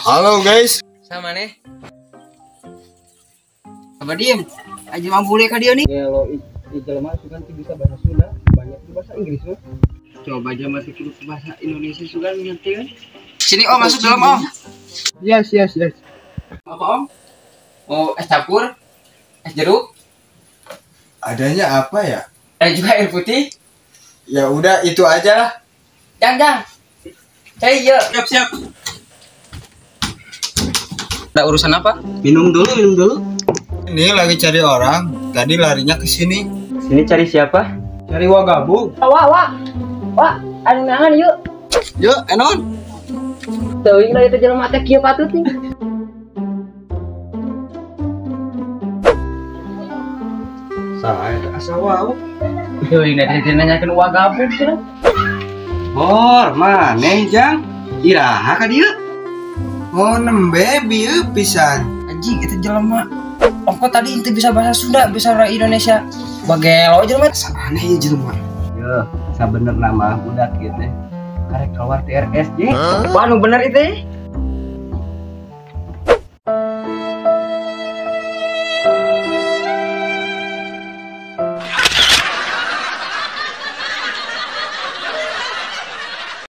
Halo guys. Sama nih. Apa diem? Aja mampu bule ka dia nih. Kalau jelema sugan teu bisa bahasa Sunda, banyak di bahasa Inggris mah. Coba aja masih kudu bahasa Indonesia sugan ngerti kan? Sini Om, masuk dalam Om. Yes, yes, yes. Apa Om? Oh, es campur, es jeruk. Adanya apa ya? Ada juga air putih. Ya udah itu aja lah. Jang, jang. Cai, yuk. Siap, siap. Ada urusan apa? Minum dulu, minum dulu. Ini lagi cari orang. Tadi larinya ke sini. Sini cari siapa? Cari wagabung. Wah, wah. Wah, anu nangan yuk. Yuk, enon. Teuing lah itu jelema teh kieu patut nih. Saha eta asa wau. Teuing teh nanyakeun wagabung cenah. Hor, maneh jang? Iraha ka dieu? Oh, nembe bieu pisan. Anjing itu jelema. Ongko tadi itu bisa bahasa Sunda, bisa bahasa Indonesia. Bagelo jelema. Asa aneh ieu jelema. Yo, sabenerna mah budak ieu teh. Karek keluar ti RSJ. Wah, nu bener itu.